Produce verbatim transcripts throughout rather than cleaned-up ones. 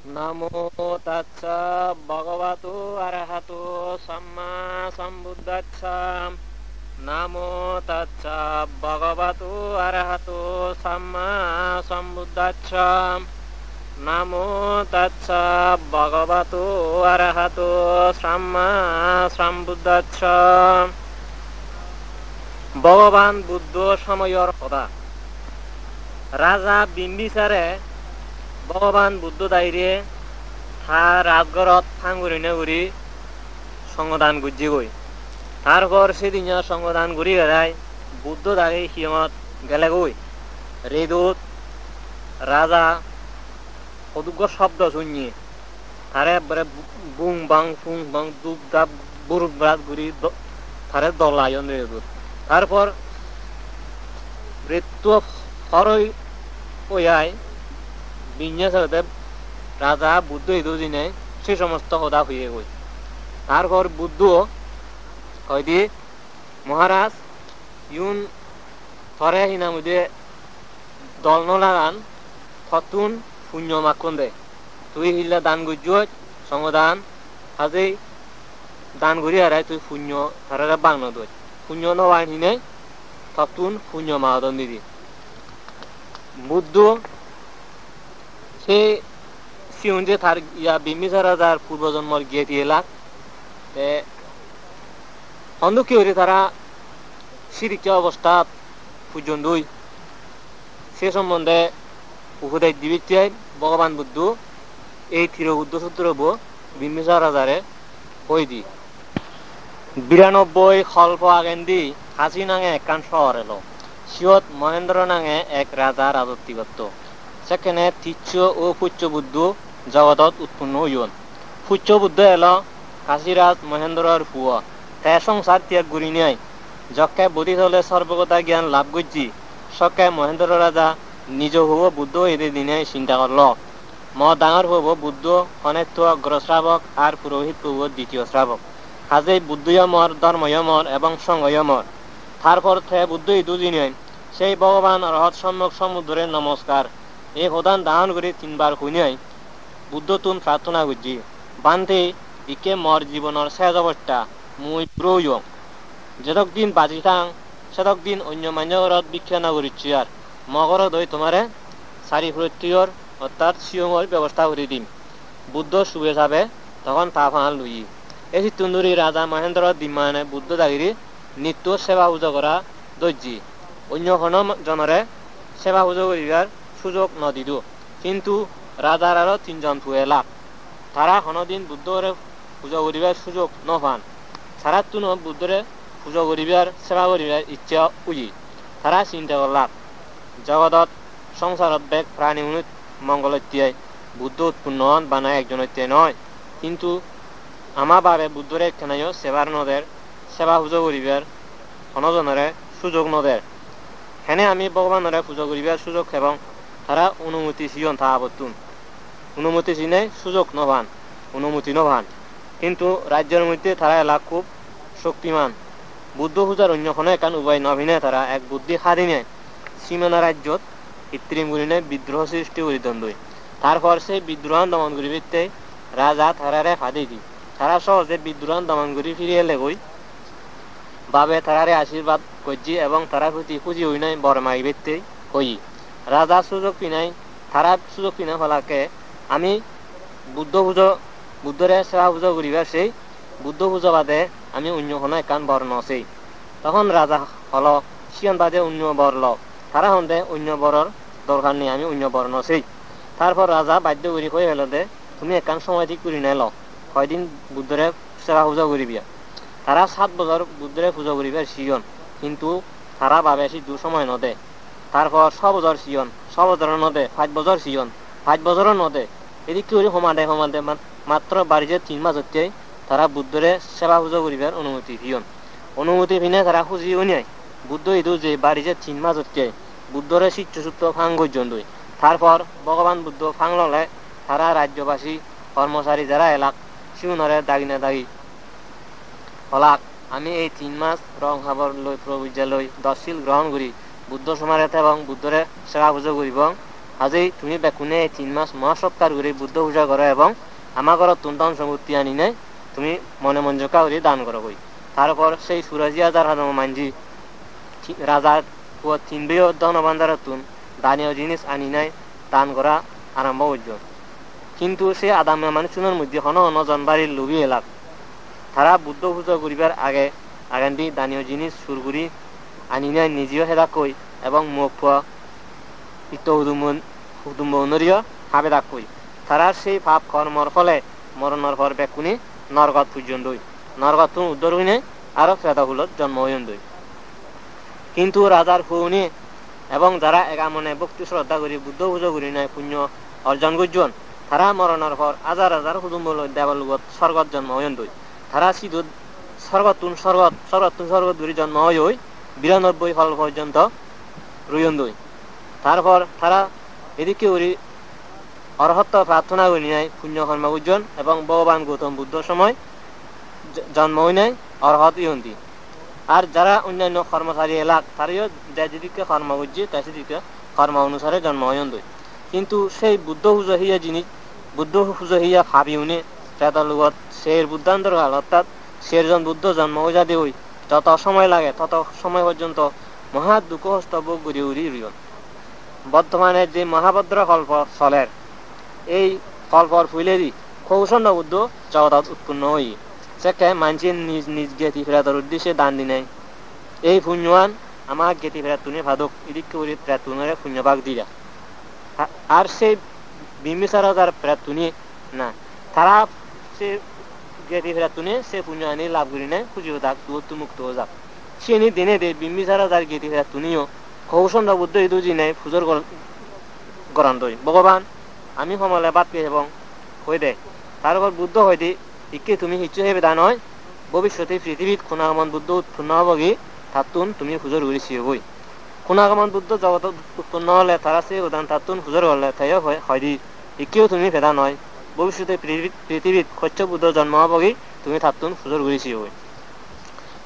Namo tassa bhagavato arahato sammāsambuddhassa. Namo tassa bhagavato arahato sammāsambuddhassa. Namo tassa bhagavato arahato sammāsambuddhassa. Bhogoban Buddho somoyor hoda. Raja Bimbisare Bhogoban Buddho daire ta rajgorot thang gurinei guri songodan gojjegoi. Tar por sedinyo songodan guri berai Buddho dagi hiyongot gelegoi. Redot raja hoduggo shobdo sunye. Tare ekkore bu-, bung bang, fung bang, dup dap, burut brat guri do-, tare dolayon redot. Tar por redot horoi oi ai, Bimbisare raja Buddho idu jinei se somosto hoda hoyegoi. Tar por Buddho hoide, "Maharaj, iyun tore hinang hoide dol no lagan, tottun punyo makkon de. Tui hille dan gojjoj, songodan, hajei dan guri arai tui punyo tarare bang no doj. Punyo no pan hinei tottun punyo magodon didi." Buddho se sigun je tar iya Bimbisar rajar purbo jonmor giyeti elak, te hondokke guri tara sidikke obostat pujjondoi, se sombonde upodes dibatte Bhogoban Buddho ei Tirobuddho Sutrobo Bimbisar rajare hoi di. Biranobboi kolpo agendi Kasi nange ekkan sohor elo. Siyot Mohendro nange ek raja rajotti gotto. Sekkene Tissho o Puccho Buddho jogodot utponno oyon. Puccho Buddho elo Kasiraj Mohendror puo. Te songsar tyag gurinei jokke bodhi tole sorbogoda gyan lab gojje, sokke Mohendro raja nijo puobo Buddho oyede dinei chinta gorlo, "Mo dangor puobo Buddho honetto ogro srabok ar purohit puobo ditiyo srabok. Hajei Buddhoyo mor, dhormoyo mor ebong songhoyo mor." Tar por te Buddho idu jinei sei Bhogoban Orohot Sommok Sombuddhore nomoskar, ei hodan dangor guri tinbar hoinei Buddhottun prarthona gojje, "Bhante, ikke mor jibonor sej obosta, mui buro oyong. Jedok din baji thang, sedok din onyo manjo gorot bhikkhe no gurichchi ar. Mo gorot oi tomare sari purottiyor, ortat siyongor bebosta guri dim." Buddho sube sabe tokhon ta paan loye. Ei sittun duri Raja Mohendro dimmane Buddho dagiri nitto seba pujo gora dojje. Onyo hono ma-, jonore seba pujo guribar sujog no dido. Kintu rajar aro tinjon puo elak. Tara honodin Buddhore pujo guribar sujog no pan. Tarattuno Buddhore pujo guribar, seba guribar icche oye. Tara chinta gorlak, "Jogodot, songsarot bek pranigunot mongolotte Buddho utponno on, bana ekjonotte noi. Kintu ama babe Buddhore ekkenayo sebar no der, seba pujo guribar hono jonore sujog no der. Hene ami Bhogobanore pujo guribar sujog pebong?" Tara onumoti siyon ta babottun. Onumoti sinei sujog no pan, onumoti no pan. Kintu rajyor moddhe tara elak hub shoktiman. Buddho pujar onyo hono ekkan ubai no pinei tara ek buddhi hadinei Simana rajyot hittirim gurinei bidroho sristi guri dondoi. Tar por sei bidrohan domon guribatte raja tarare padei di. Tara sohoje bidrohan domon guri firi elegoi. Babe tarare ashirbad gojje ebong tarar proti huji oinei bor magibatte hoye. Raja sujog pinei, tara sujog pinei palakke, "Ami Buddho pujo, Buddhore seba pujo guribar sei, Buddho pujo bade ami onyo hono ekkan bor no sei." Tokhon raja holo, "Siyan bade onyo bor lo." Tara honde, "Onyo boror dorkar nei, ami onyo bor no sei." Tar por raja baddho guri hoi pelode, "Tumi ekkan somoy thik gurinei lo, hoidin Buddhore seba pujo guriba." Tara sat bojor Buddhore pujo guribar siyon, kintu tara babe siddu somoy no de. Tar por so bojor siyon, so bojoro no de, pach bojor siyon, pach bojoro no de. Edikke guri homade homade mat-, matro bari je tin majotte tara Buddhore seba pujo guribar onumoti piyon. Onumoti pinei tara huji oinei Buddho idu je bari je tin majotte Buddhore siccho sutto pang gojjondoi. Tar por Bhogoban Buddho pang lole tara rajyobasi, kormosari jara elak, sigunore dagine dagi holak, "Ami ei tin mas rong habor loi, probojja loi, dosh sil grohon guri, Buddho somare tebong, Buddhore seba pujo guribong, Ajei tumi bekkune ei tin mas mohasotkar guri Buddho puja goro ebong ama gorottun dhon sompotti aninei tumi mone monjokka guri dan gorogoi. Tar por sei churashi hajar hadamo manji ti-, rajar puo tin beyo dhono bhandarottun daniyo jinis aninei dan gora arombo gojjon. Kintu se adamya manuchunor moddhe hono hono jon bari lubi elak. Tara Buddho pujo guribar age agendi daniyo jinis sur guri aninei nijeyo hedakkoi ebong mok puo itto hudumbo-, hudumbounoriyo habedakkoi. Tara sei pap kormor phole moronor por bekkune norgot pujjondoi. Norgottun uddor oinei aro preto hulot jonmo oyondoi. Kintu rajar puoune ebong jara ega mone bhokti sroddha guri Buddho pujo gurinei punyo orjon gojjon, tara moronor por hajar hajar hudumbo loi debologot sorgot jonmo oyondoi. Tara sidu sorgottun sorgot, sorgottun sorgot guri jonmo oi oi biranobboi kolpo porjonto royondoi. Tar por tara edikke guri orohotto prarthona gurinei punyo kormo gojjon ebong Bhogoban Gautam Buddho somoi j-, jonmo oinei orohot oyondi. Ar jara onnanno kormosari elak, tarayo je jedikke kormo gojje, te sedikke kormo onusare jonmo oyondoi. Kintu sei Buddho pujo hiye jinis, Buddho pujo hiye pabiune preto logot ser Buddhandor kal, ortat ser jon Buddho jonmo oi jadegoi joto somoi lage, toto somoi porjonto moha dukko hosto bhog guri guri royon. Bortomane je Mahabhodro kolpo soler, ei kolpor puledi Kokusondho Buddho jogodot utponno oye. Sekke manje nij nij geti pretor uddesye dan dinei ei punyoan ama geti prettune padok, idikke guri prettunore punyo bhag dida. A-, ar sei Bimbisar rajar prettune na, tara se geti prettune se punyoani lab gurinei huji hodak duottun mukto ojak. Siyeni dinei de Bimbisar rajar geti prettuneyo Kokusondho Buddho idu jinei pujor gor-, gorandoi. Bhogoban, ami homole bhat pebong, hoide. Tar por Buddho hoide, ikke tumi hissu hebeda noi, bobissote prithibit Kunagamon Buddho utponno obogi, tattun tumi pujor guri siyogoi. Kunagamon Buddho jogodot utponno ole tara se godan tattun pujor gorle, teyo hoi-, hoide, ikkeyo tumi peda noi, bobissote prithibit, prithibit Kossop Buddho jonmo obogi, tumi tattun pujor guri siyogoi.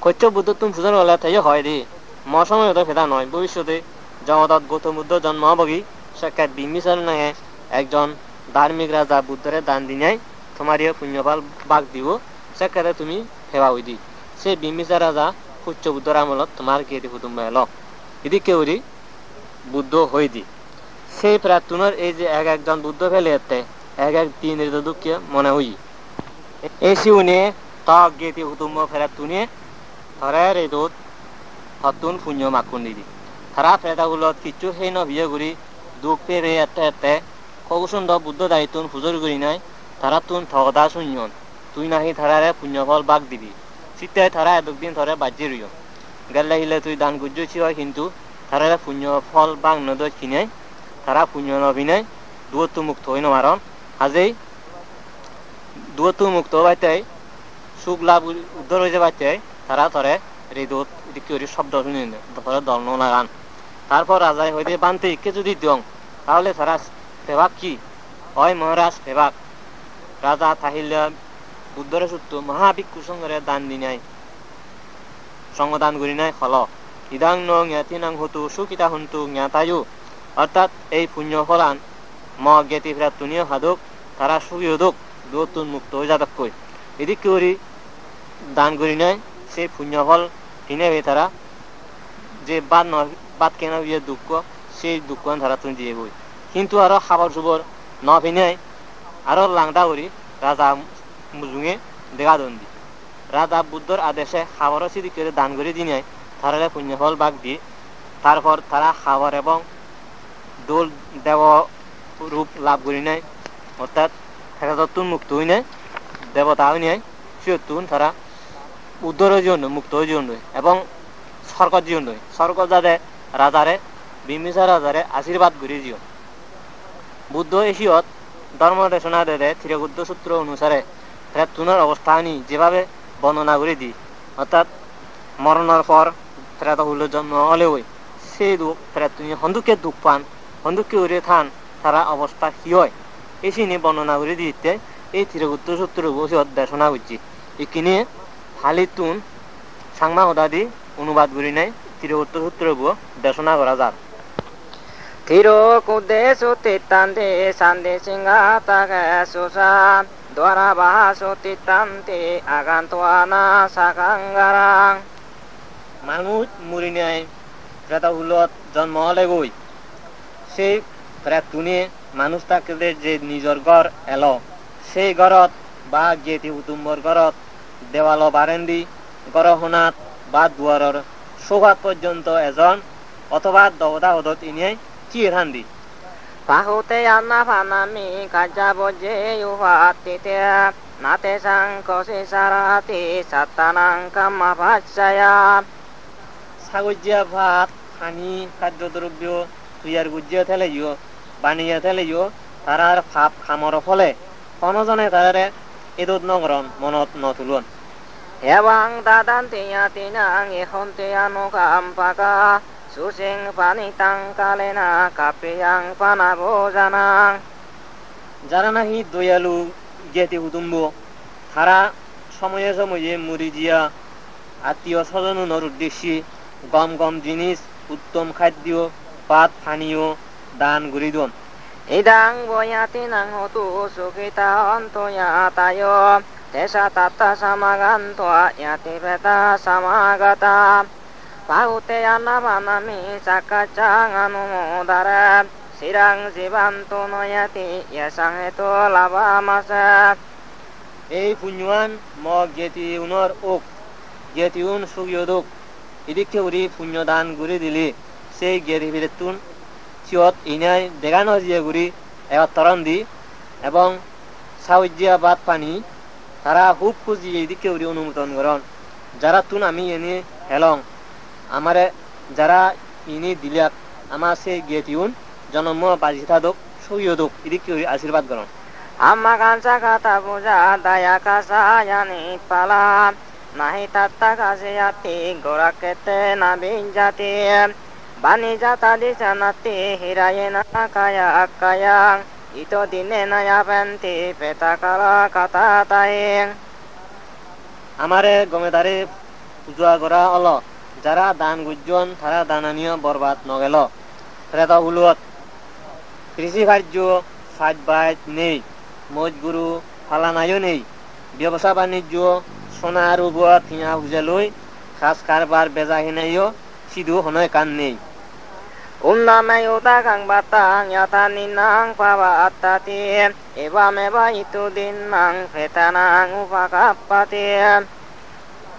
Kossop Buddhottun pujor gorle teyo hoide, mo somoyot do peda noi, bobissote jogodot Gautam Buddho jonmo obogi, sekke Bimbisar nange ekjon dharmik raja Buddhore dan dinei tomariyo punyo phol bhag dibo, sekkere tumi peba oide. Se Bimbisar raja Kossop Buddhor amolot tomar geti hudumbo elo. Idikke guri Buddho hoide. Sei prettunor ei je ek ekjon Buddho peleyette ek ek din redo dokke mone oye. Ei siune to geti hudumbo prettune tore redot tottun punyo makkun didi. Tara preto hulot hissu hei no piye guri duk pei pei ette ette Kokusondho Buddho daittun pujor gurinei tarattun to hoda sunyon. Tui nahi tarare punyo phol bhag dibi. Sitte tara edok din tore bajje royon. Gelle hille tui dan gojjoi si oi, hintu tarare punyo phol bhag no doj hinei, tara punyo no pinei, duottun mukto oi no paron. Hajei duottun mukto obatte, suk lab u-, uddor oi jebatte, tara tore redot idikke guri shobdo sunine, tore dol no lagan. Tar por rajai hoide, "Bhante, ikke judi dong, tahole tara pebak hi?" "Oi Maharaj, pebak." Raja tahille Buddhore sutto, Mahabhikkhu Songhore dan dinei, songho dan gurinei holo, "Idang no ñātīnaṃ hotu, sukhitā hontu ñātayo." Ortat ei punyo pholan mo geti prettuniyo padok, tara sugi odok, duottun mukto oi jadokkoi. Idikke guri dan gurinei se punyo phol pinei tara je bhat no, bhat hei no piye dukko, sei dukkoan tarattun jiyegoi. Hintu aro habor subor no pinei aro langda guri raja mujunge dega dondi. Raja Buddhor adeshe haboro sidikke guri dan guri dinei tarare punyo phol bhag di. Tar por tara habor ebong dol debo rup lab gurinei, ortat predottun mukto oinei, debota oinei, siyottun tara uddor oi jeyondoi, mukto oi jeyondoi ebong sorgot jeyondoi. Sorgot jade rajare, Bimbisar rajare ashirbad guri jeyon. Buddho ei siyot dhormo desona dede Tirokuddo Sutro onusare prettunor obostani jebhabe bornona guri di, ortat moronor por preto hulot jonmo olegoi, se du-, prettune hondokke duk pan, hondokke guri than, tara obosta hi oi, ei sini bornona guri ditte ei Tirokuddo Sutrobo siyot desona gojje. Ikkine Palittun Changma hodadi onubad gurinei Tirokuddo Sutrobo desona gora jar. Tiro kudde sutittanti sandi singha take susa, dwaraba sutittanti agantuana sakangarang. Manuj murinei preto hulot jonmo olegoi. Sei prettune manuj takkede je nijor ghor elo, sei ghorot ba geti hudumbor ghorot dewalo barendi, ghoro honat ba duaror sogat porjonto ejon, othoba dogoda hodot inei thiye thandi. Pahute anna panami kajja bojje upattite, natesang kosi sarati sattanang kamma pacchaya. Sagojja bhat, pani, khaddo drobyo toyar gojje theleyo, baniye theleyo, tarar pap hamor phole hono jone tarare edot no goron, monot no tulon. Evang dadanti yatinang ihonti anukampaka, susing panitang kalena kapiyang panabhojanang. Jara nahi doyalu geti hudumbo, tara somoye somoye muri jiya attiyo sojonunor uddesye gom gom jinis, uttom khaddiyo, bhat paniyo dan guri don. Idang boyatinang hotu sukhita hontu yatayo, tesa tatta samagantu yati peta samagata. Pahute anna panami sakkacchang anumodare, sirang jibantu noyati yesang hetu labhamase. Ei punyoan mo geti unor ok, geti un sugi odok. Idikke guri punyo dan guri dile sei geti pirettun siyot inai dega no jiye guri egottor ondi ebong sagojja bhat pani tara hub huji idikke guri onumodon goron. Jarattun ami iyeni helong, amare jara ini dilak, ama sei getiun jonommo baji thadok, sugi odok, idikke guri ashirbad goron. Amma kansa kata puja daya kasa yani pala, nahi tatta kasi atti gorakkete na binjati, bani jata disanati hirayena kaya kayang, ito dine naya penti peta kala kata taing. Amare gome dare puja gora olo, jara dan gojjon tara dananiyo borbad no gelo. Preto hulot krishi karjo saj baj nei, moj guru palanayo nei, bebosa banijjo sona rubo tiya puja loi kaj karbar beja hinayo sidu hono ekkan nei. Unname udakang battang yata ninnang pavattati, evameva itu dinnang petanang upakappati.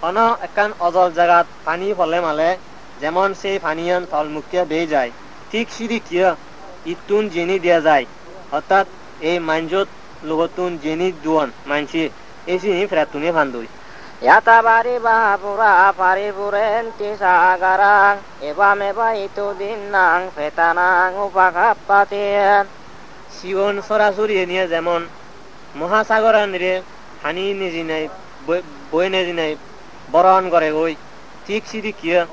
Hono ekkan ojol jagat pani pole male jemon sei paniyan tol mukke bei jai, thik sidikkiyo ittun jeni diya jai, ortat ei manjot logottun jeni duon manche, ei sini prettune pandoi. Yata bari ba pura pari purenti sagarang, evameva itu dinnang petanang upakappati. Sigon sorasuri eniye jemon mohasagoranire pani nejinei boi-, boi nejinei boron goregoi, thik sidikkiyo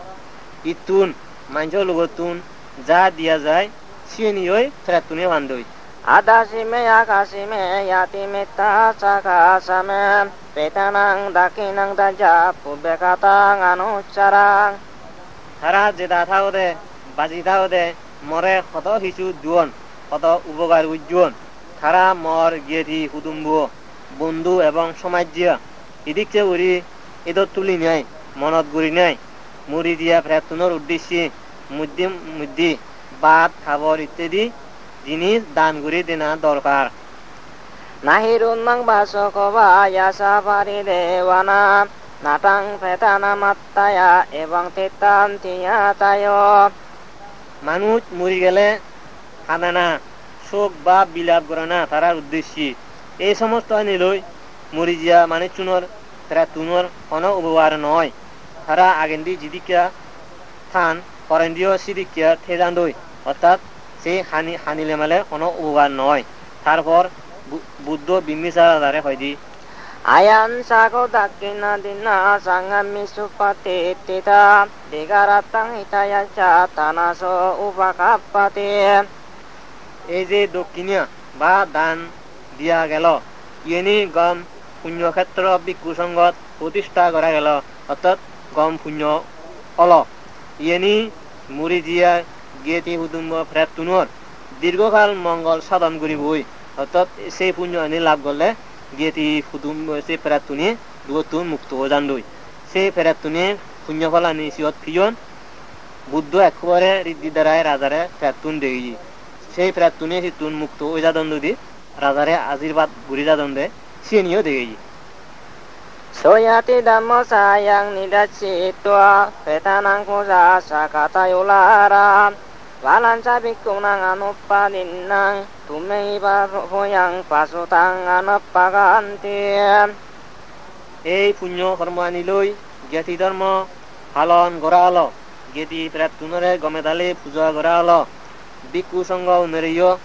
ittun manjo logottun ja diya jai, siyeniyoi prettune pandoi. Adasime akasime yati mitta sakasame, petanang dakinang daja pubekatang anucharang. Tara jeda thaode, baji thaode, more hodo hissu duon, hodo ubogar gojjon. Tara mor geti hudumbo, bondhu ebong somajjiya idikke guri edot tulinei, monot gurinei, muri diya prettunor uddesye mujdi mujdi bhat habor ittedi jinis dan guri dena dorkar. Nahi runnang basoko ba yasa pari dewana, natang petana mattaya ebong tittantiya tayo. Manuj muri gele hadana, sok ba bilap gorana tarar uddesye. Ei somosto ani loi muri jiya manuchunor, prettunor hono ubogar noi. Tara agendi jidikka than, porendiyo sidikka thejandoi, ortat se hani, hanile male hono ubogar noi. Tarpor Bu-, Buddho Bimbisara dare hoide, Ayan sago dakkina dinna sangami supatittita, digarattang hitayacca tanaso upakappati. Ei je dokkina ba dan diya gelo, iyeni gom punyo khetro bhikkhu songhot protistha gora gelo, ortat gom punyo olo. Iyeni muri jiya Giyeti hudumbo prettunor dirghokal mongol sadon guriboi. Ortat sei punyogani lab gorle giyeti hudumbo sei prettune dugottun mukto oi jandoi. Sei prettune punyo phalani siyot peyon. Buddho ekkubare riddhi darai rajare prettun degeye. Sei prettune sittun mukto oi jadon dudi rajare ajirbad guri jadonde, siyeniyo degeye. Soyati dhammo sayang nidassitva petanang puja sakatayulara balansa bhikkhunang anuppadinang tummehi poyang pasutang anappakanti. Ei punyo hormoani loi geti dhormo palon gora olo, geti prettunore gome dale puja gora olo, bhikkhu songho unoreyo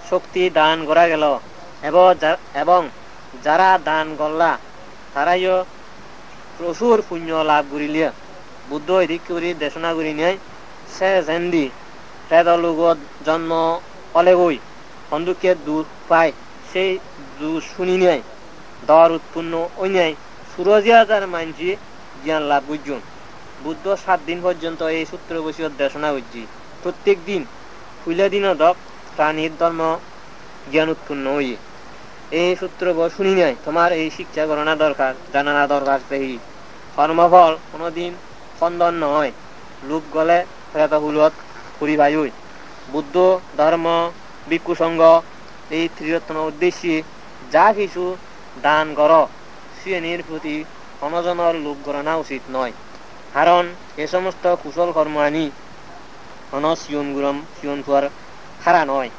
shokti dan gora gelo, ebo ja-, ebong jara dan golla tarayo prosur punyo lab gurile. Buddho edikke guri desona gurinei se jendi preto logot jonmo olegoi hondukke duk pai, sei duk suninei dor utpunno oinei suro hajar manji gyan lab gojjon. Buddho sat din porjonto ei sutrobo siyot desona gojje. Prottek din puila dino dok pranir dhormo gyan utpunno oye. Ei sutrobo suninei tomar ei sikkha gorana dorkar, janana dorkar se hi? Hormo phol honodin khondon noi, lub gole preto hulot puri payoi. Buddho, dhormo, bhikkhu songho, ei trirotno uddesye ja kichu dan goro, siyenir proti hono jonor lub gorana usit noi. Karon ei somosto kusol kormoani hono sigon gurom, sigon puar hara noi.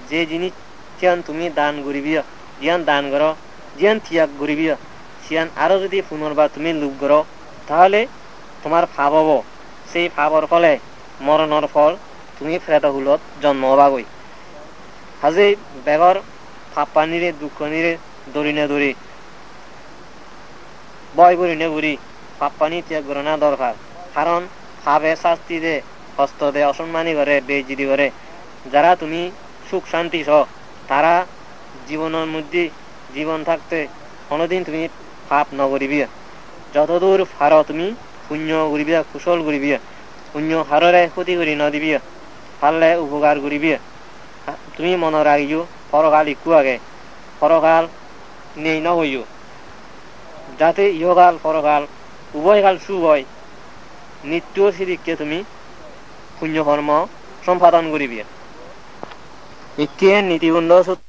Je jinis siyan tumi dan guribiyo, jiyan dan goro, jiyan tiyag guribiyo, siyan aro jodi punorbar tumi lub goro, tahole tomar pap obo. Sei papor phole moronor phol tumi preto hulot jonmo obagoi. Hajei begor pappanire, dukkanire dori no dori, boi guri no guri pappani tiyag gorana dorkar. Karon pabe sasti de, hosto de, osonmani gore, beizziti gore. Jara tumi suk santi so, tara jibonor moddhe, jibon thakte honodin tumi pap no guribiyo. Jotodur paro tumi punyo guribiyo, kusol guribiyo. Onyo harore hoti guri no dibiyo. Parle upogar guribiyo. Tumi mone ragiyo, porokal ikku age. Porokal nei no hoiyo. Jate ihokal porokal uboyokal suk oi, nitto sidikke tumi punyo kormo sompadon guribiyo. Ikke Nitigundo sut-